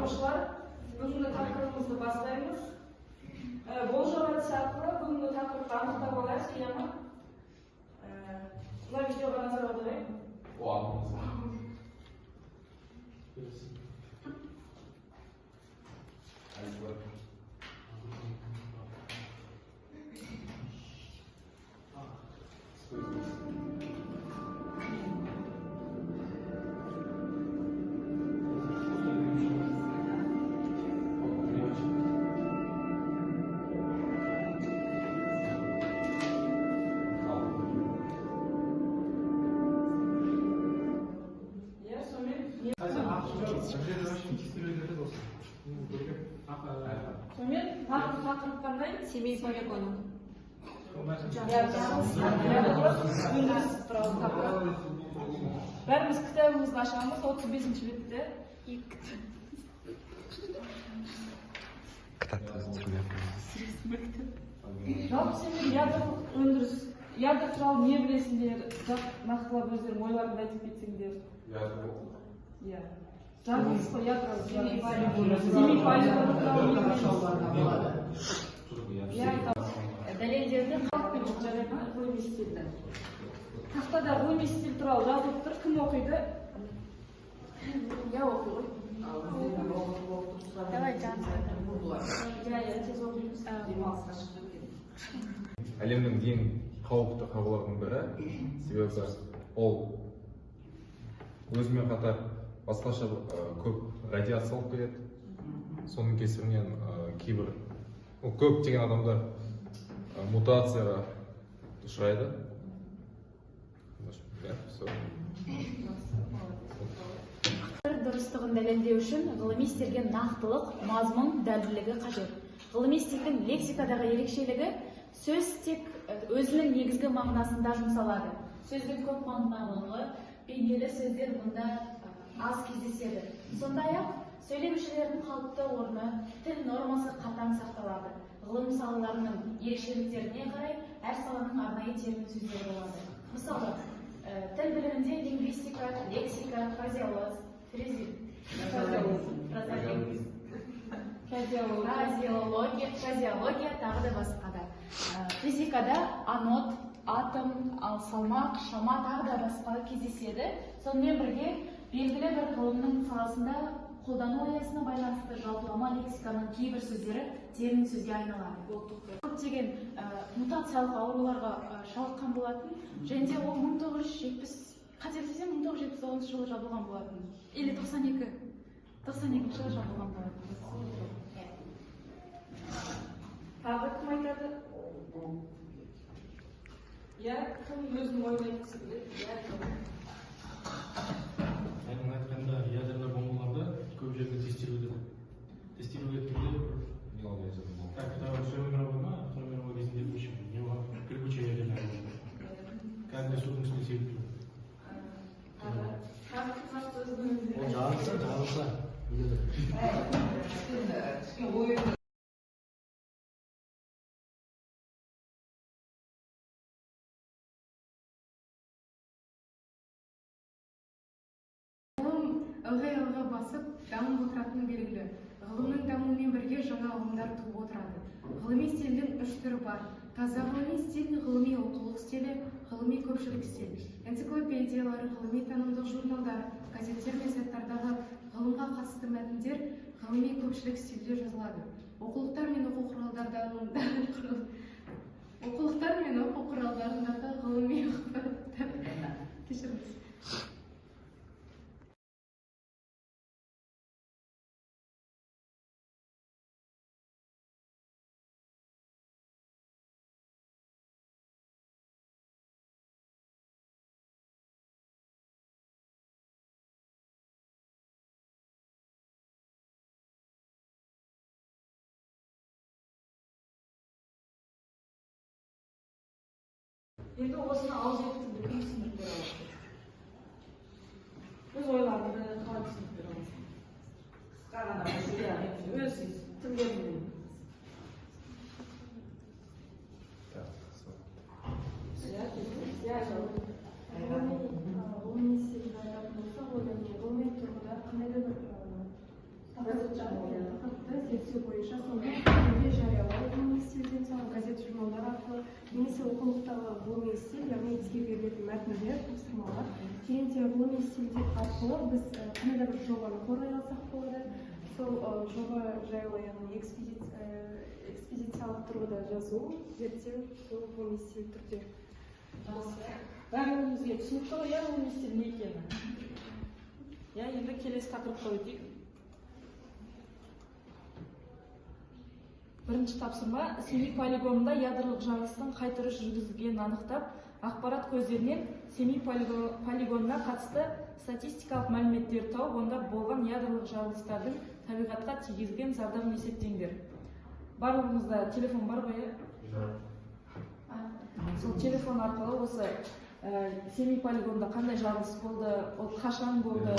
Оқушылар, бүгінгі тақырыбымызды бастаймыз. Болжау әдісі арқылы бүгінгі тақырыпты анықтап алайық, иә ма? Мына видеоға назар аударайық. Иә, сонымен сонымен нақты тақырып қандай? Семей полигоны. Өндіріс туралы тақырып. Бәріміз кітабымызды ашамыз, 35 бетте. Кітапты түсірмей. Жалпы сендер ядролық өндіріс, ядро туралы не білесіңдер? Нақтылап өздерің ойларыңды айтып кетсеңдер. Иә. Жарылыс қой, ядро. Семей полигоны туралы не білесіңдер? Иә, айтамыз. Дәлелдерді Халықпен жарай ма? Ғылыми стильді. Тақтада ғылыми стиль туралы жазылып тұр. Кім оқиды? Я оқи ғой. Давай, Жан. Иә, иә, тез оқимыз. Әлемнің ең қауіпті қаруларының бірі, себебі ол өзімен қатар басқаша көп радиация алып келеді. Соның кесірінен кейбір көптеген адамдар мутацияға ұшырайды. Иә, всё. Дұрыстығын дәлелдеу үшін ғылыми стильге нақтылық, мазмұн дәлділігі қажет. Ғылыми стильдің лексикадағы ерекшелігі: сөз тек өзінің негізгі мағынасында жұмсалады. Сөздің көп мағыналылығы, бейнелі сөздер мұнда аз кездеседі. Сондай-ақ сөйлеушілердің қалыпты орны, тіл нормасы қатаң сақталады. Ғылым салаларының ерекшеліктеріне қарай әр саланың арнайы термин сөздері болады. Мысалы, тіл білімінде лингвистика, лексика, фразеология, тағы да басқа да. Физикада анод, атом, ал салмақ, шама тағы да басқа кездеседі. Сонымен бірге белгілі бір ғылымның саласында қолдану аясына байланысты жалпылама лексиканың кейбір сөздері термин сөзге айналады. Көптеген мутациялық ауруларға шалдыққан болатын және де ол 1970, қателеспесем, 1979 жылы жабылған болатын или 92 жылы жабылған болатын. Иә. Тағы кім айтады? Иә, кім өзінің ойын айтқысы келеді? Иә, кім? Айқын айтқанда, ядерлі бомбаларды көп жерде тестирует тестировать еткенде, так, Второй мировой ма, Второй мировой кезінде, в общем, не болған, гремучая ядерная бомба кәдімгі судың үстіне себіп тұр. Тағы кім нақты өзінің Ол жарылса өледі. Ғылым ылғи алға басып, дамып отыратыны белгілі. Ғылымның дамуымен бірге жаңа ұғымдар туып отырады. Ғылыми стильдің үш түрі бар: таза ғылыми стиль, ғылыми оқулық стилі, ғылыми көпшілік стиль. Энциклопедиялар, ғылыми танымдық журналдар, газеттер мен сайттардағы ғылымға қатысты мәтіндер ғылыми көпшілік стильде жазылады. Оқулықтар мен оқу құралдарындағы ғылыми ақпараттар, кешіріңіз. Енді осыны ауызекі тілде кім түсіндіріп бере алады? Өз ойларыңды қалай түсіндіріп бере аласың? Қысқа ғана. Иә, өз тілдеріңмен. Так, всё. Иә, иә, жауап. Ғылыми стильді айтатын болсақ, ол яғни ғылыми тұрғыда қандай да бір тақырыпты мәтіндер, тапсырмалар. Және де ғылыми стиль арқылы біз қандай да бір жобаны қорғай алсақ болады. Сол жоба жайлы, яғни экспедициялық тұрғыда жазу, зерттеу, сол ғылыми стиль түрде. Жақсы. Бәрімізге түсінікті ғой, иә, ғылыми стиль не екені. Иә, енді келесі тақырыпқа өтейік. Бірінші тапсырма: Семей полигонында ядролық жарылыстың қай түрі жүргізілгенін анықтап, ақпарат көздерінен Семей полигонына қатысты статистикалық мәліметтерді тауып, онда болған ядролық жарылыстардың табиғатқа тигізген зардабын есептеңдер. Барлығымызда телефон бар ғой, иә? Сол телефон арқылы осы Семей полигонында қандай жарылыс болды, ол қашан болды?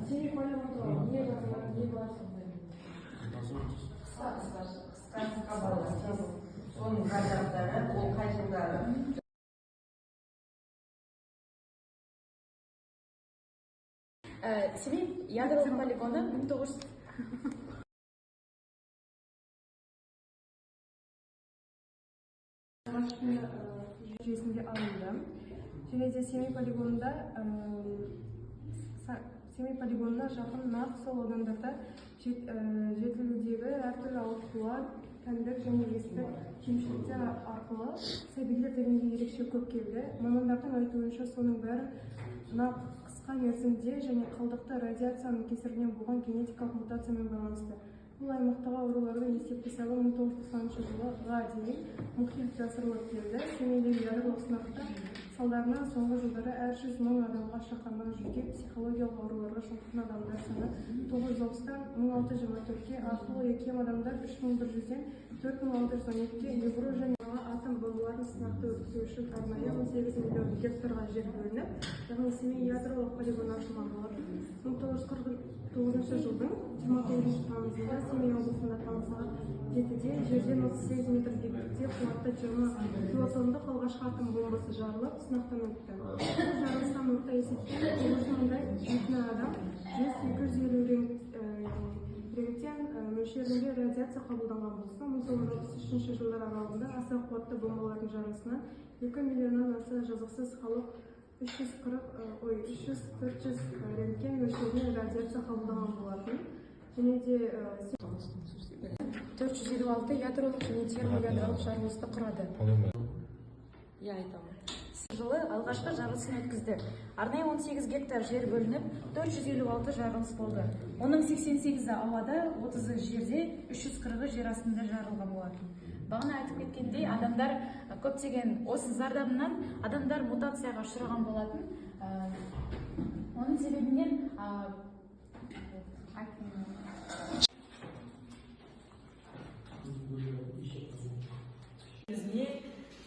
Семей полигоны туралы не жазылған, не бар сондай? Қысқа қысқа балалар. Соның зардаптары, ол қай жылдары? Семей ядролық полигоны 1900 жүйесінде алынды. Және де Семей полигонында Семей полигонына жақын нақ сол аудандарда жетілудегі әртүрлі ауытқулар, тәндік және естік кемшіліктер арқылы сәбилер дегенге ерекше көп келді. Мамандардың айтуынша, соның бәрі нақ қысқа мерзімде және қалдықты радиацияның кесірінен болған генетикалық мутациямен байланысты. Бұл аймақтағы аурулардың есеп-қисабы 1990 жылға дейін мұқият жасырылып келді. Семейдегі ядролық сынақтар салдарынан соңғы жылдары әр 100 мың адамға шаққандағы жүйке психологиялық ауруларға шалдыққан адамдар саны 960-тан 1624-ке, ақылы кем адамдар 3100-ден 4612-ке, невро және атом бомбаларын сынақты өткізу үшін арнайы 18 миллион гектарға жер бөлініп, яғни Семей ядролық полигоны ашылған болатын. 1949 жылдың 29 тамызында Семей облысында таңғы сағат 7-де жерден 38 метр биіктікте қуатты 20 килотонндық алғашқы атом бомбасы жарылып, сынақтан өтті. Бұл жарылыстан орта есеппен 9 мыңдай жеті адам 100-250 рентген мөлшерінде радиация қабылданған болса, 1963 жылдар аралығында аса қуатты бомбалардың жарылысынан 2 миллионнан аса жазықсыз халық 340-400 рентген мөлшерінде радиация қабылданған болатын. Және де 456 ядролық және термоядролық жарылысты құрады. Иә, айтамын. Жылы алғашқы жарылысын өткізді. Арнайы 18 гектар жер бөлініп, 456 жарылыс болды. Оның 88-і ауада, 30-ы жерде, 340-ы жер астында жарылған болатын. Бағана айтып кеткендей, адамдар көптеген осы зардабынан адамдар мутацияға ұшыраған болатын. Оның себебінен не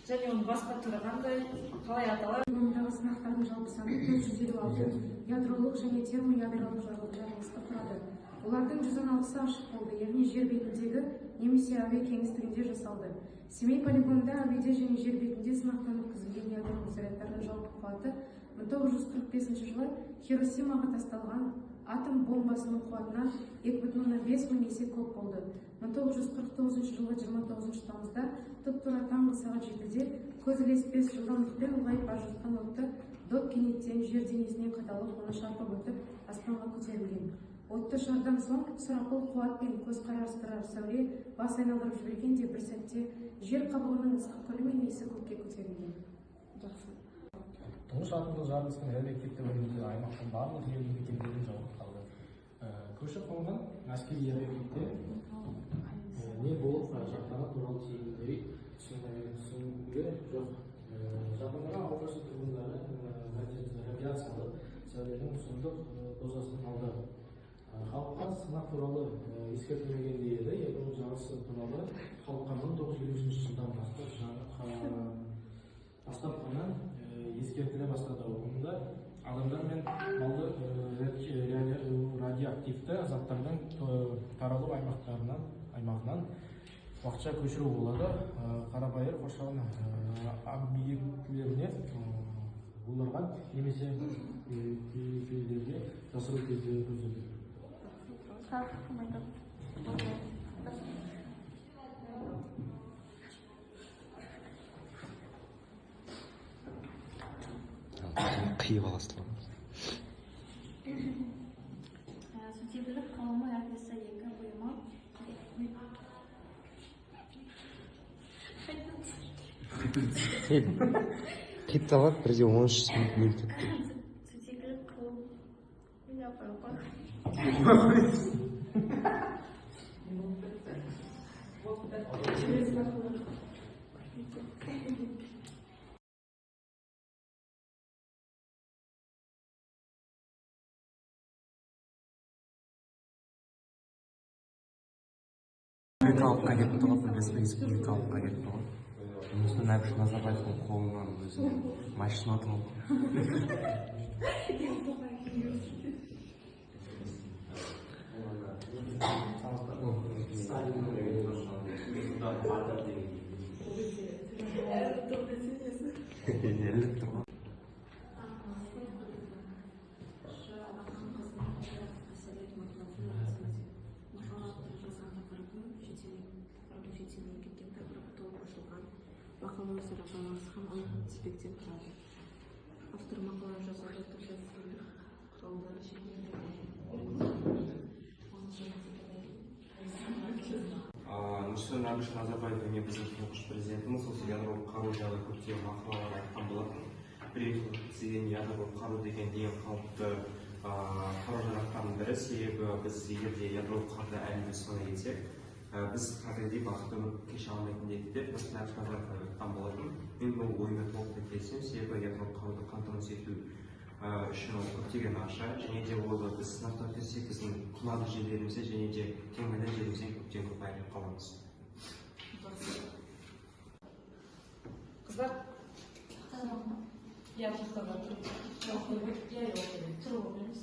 және оның басқа түрі қандай, қалай аталады? Полигондағы сынақтардың жалпы саны 456 ядролық және термоядролық жарылысты құрады. Олардың 116-сы ашық болды, яғни жер бетіндегі немесе әуе кеңістігінде жасалды. Семей полигонында әуеде және жер бетінде сынақтан өткізілген ядролық зарядтардың жалпы қуаты 1945 жылы Хиросимаға тасталған атом бомбасының қуатынан 2,5 мың есе көп болды. 1949 жылы 29 тамызда тұп-тура таңғы сағат 7-де көз ілеспес жылдамдықпен ұлғайып бара жатқан отты доп кенеттен жер денесіне қадалып, оны шарпып өтіп, аспанға көтерілген. Отты шардан соң сұрапыл қуат пен көз қарастырар сәуле бас айналдырып жібергенде бір сәтте жер қабығының ыстық күлі мен иісі көкке көтерілген. Жақсы. Тұңғыш атомдық жарылыстың радиоактивті өнімдері аймақтың барлық елді мекендерін жаулап қалды. Көші қонған әскери объектте не болып жатқаны туралы түсінігі жоқ. Жақындағы ауыл тұрғындары радиациялық сәуленің сұмдық дозасын алды. Халыққа сынақ туралы ескертілмеген еді. Ядролық жарылысы туралы халыққа 1953 жылдан бастап қана аймағынан уақытша көшіру болады. Қарабайыр қоршаған объектілеріне, оларға немесе кепелдерге жасыру көзделді. Қиып аласың. Сутегілік қауымы әртісі екі бұйымы Қиып талап бірде 13 минут өтті. Сутегілік қауым. Республикалыққа кетті ғой, білесіз бе, республикалыққа кетті ғой. Нұрсұлтан Әбішұлы Назарбаевтың қолынан өзіне машина ұтып алды. Ілініп тұр ғой. Мақала өзара байланысқан 10 тізбектен тұрады. Автор мақала жазуда түрлі стильдік құралдар Нұрсұлтан Әбішұлы Назарбаев және біздің тұңғыш президентіміз осы ядролық қару жайлы көптеген мақалалар айтқан болатын. Біріншіден, ядролық қару деген ең қауіпті қару-жарақтардың бірі, себебі біз егер де ядролық қаруды әлемге ұстана кетсек, біз кәдімгідей бақытты өмір кеше алмайтын едік деп Нұрсұлтан Әбішұлы Назарбаев айтқан болатын. Мен бұл ойыма толықтай келісемін, себебі ядролық қаруды қамтамасыз ету үшін ол көптеген ақша, және де оны біз сынақтан өткізсек, біздің құнарлы жерлерімізде және де кең майдан жерімізден көптеген көп айырылып қаламыз. Қыздар? Иә, тақтаға тұрып. Иә, тұрып оқимыз.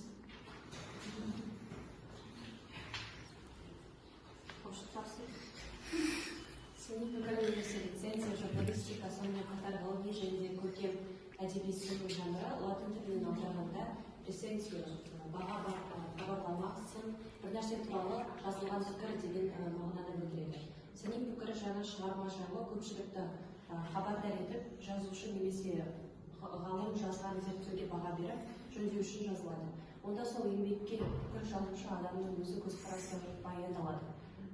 Сыни пікір немесе рецензия журналистика, сонымен қатар ғылыми және де көркем әдеби сынның жанры. Латын тілінен аударғанда рецензия, баға, хабарлама, сын, бір нәрсе туралы жазылған пікір деген мағынаны білдіреді. Сыни пікір жаңа шығарма жайлы көпшілікті хабардар етіп, жазушы немесе ғалым жазған зерттеуге баға беріп, жөндеу үшін жазылады. Онда сол еңбекке пікір жазушы адамның өзі көзқарасы баяндалады,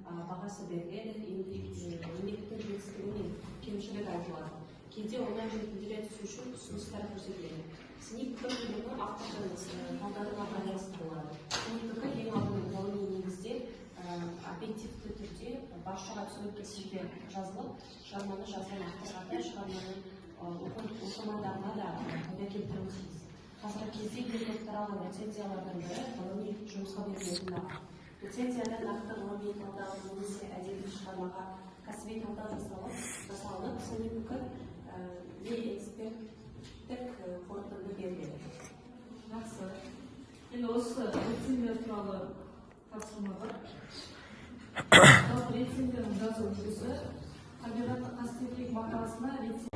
бағасы беріледі, еңбектің жетістігі мен кемшілігі айтылады. Кейде оны жетілдіре түсу үшін ұсыныстар көрсетіледі. Сыни пікір көлемі автордың талдауына байланысты болады. Сыни пікір ең алдымен ғылыми негізде, объективті түрде, баршаға түсінікті тілде жазылып, шығарманы жазған авторға да, шығарманың оқырмандарына да пайда келтіруі тиіс. Қазіргі кезде ең көп таралған рецензиялардың бірі ғылыми жұмысқа берілетін баға. Рецензияда нақты ғылыми талдау немесе әдеби шығармаға кәсіби талдау жасалынып, сыни пікір не эксперттік қорытынды беріледі. Жақсы. Енді осы рецензия туралы тапсырма бар. Жалпы рецензияның жазу үлгісі табиғатты қастерлейік мақаласына рецензия.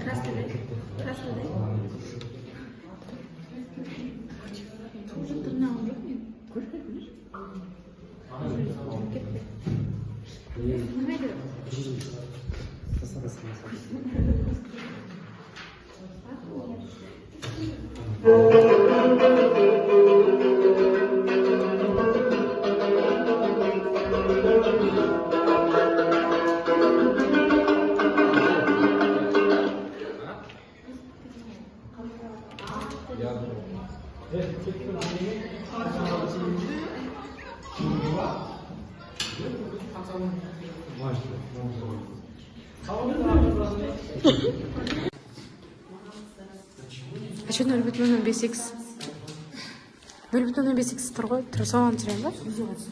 Красный, да? Тоже тырнағым жоқ мен. Кетті. Қайда? А что 0,05 х? 0,05 х тұр ғой, тұр, соған түсіремін ба?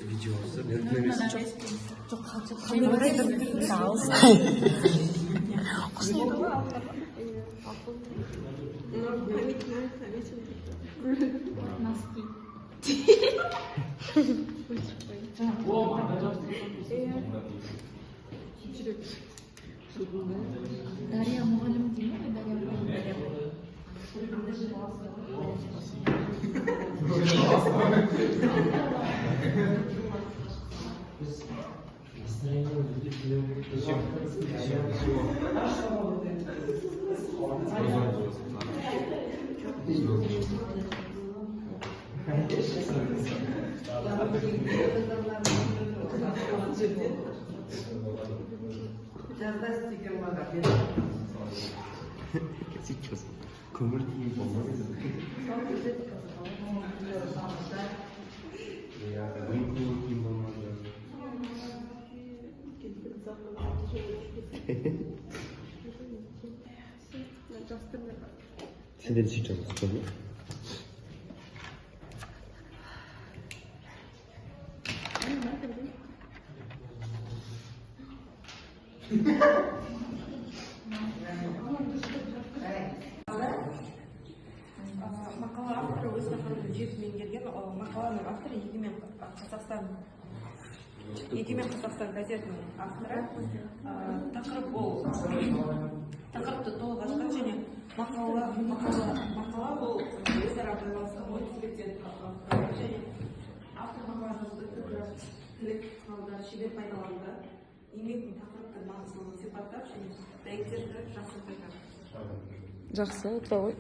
Видео. Носки. Дария мұғалім дей ме? Дария мұғалім. Жазда істеген маған. Сейчас көмір тиіп болмады. Иә, көмір тиіп болмады. Сендер сейчас қой. Мақала авторы өз тақырыбын жетік меңгерген. Мақаланың авторы Егемен Қазақстан газетінің авторы. Тақырып ол тақырыпты толық ашқан және мақала ол өзара байланысқан ой тізбектен құралған және автор мақала жазуда түрлі тіл құралдарын шебер пайдаланды. Еңбектің тақырыптың маңыздылығын сипаттап және дәйектерді жақсы қойған. Жақсы, отыра ғой.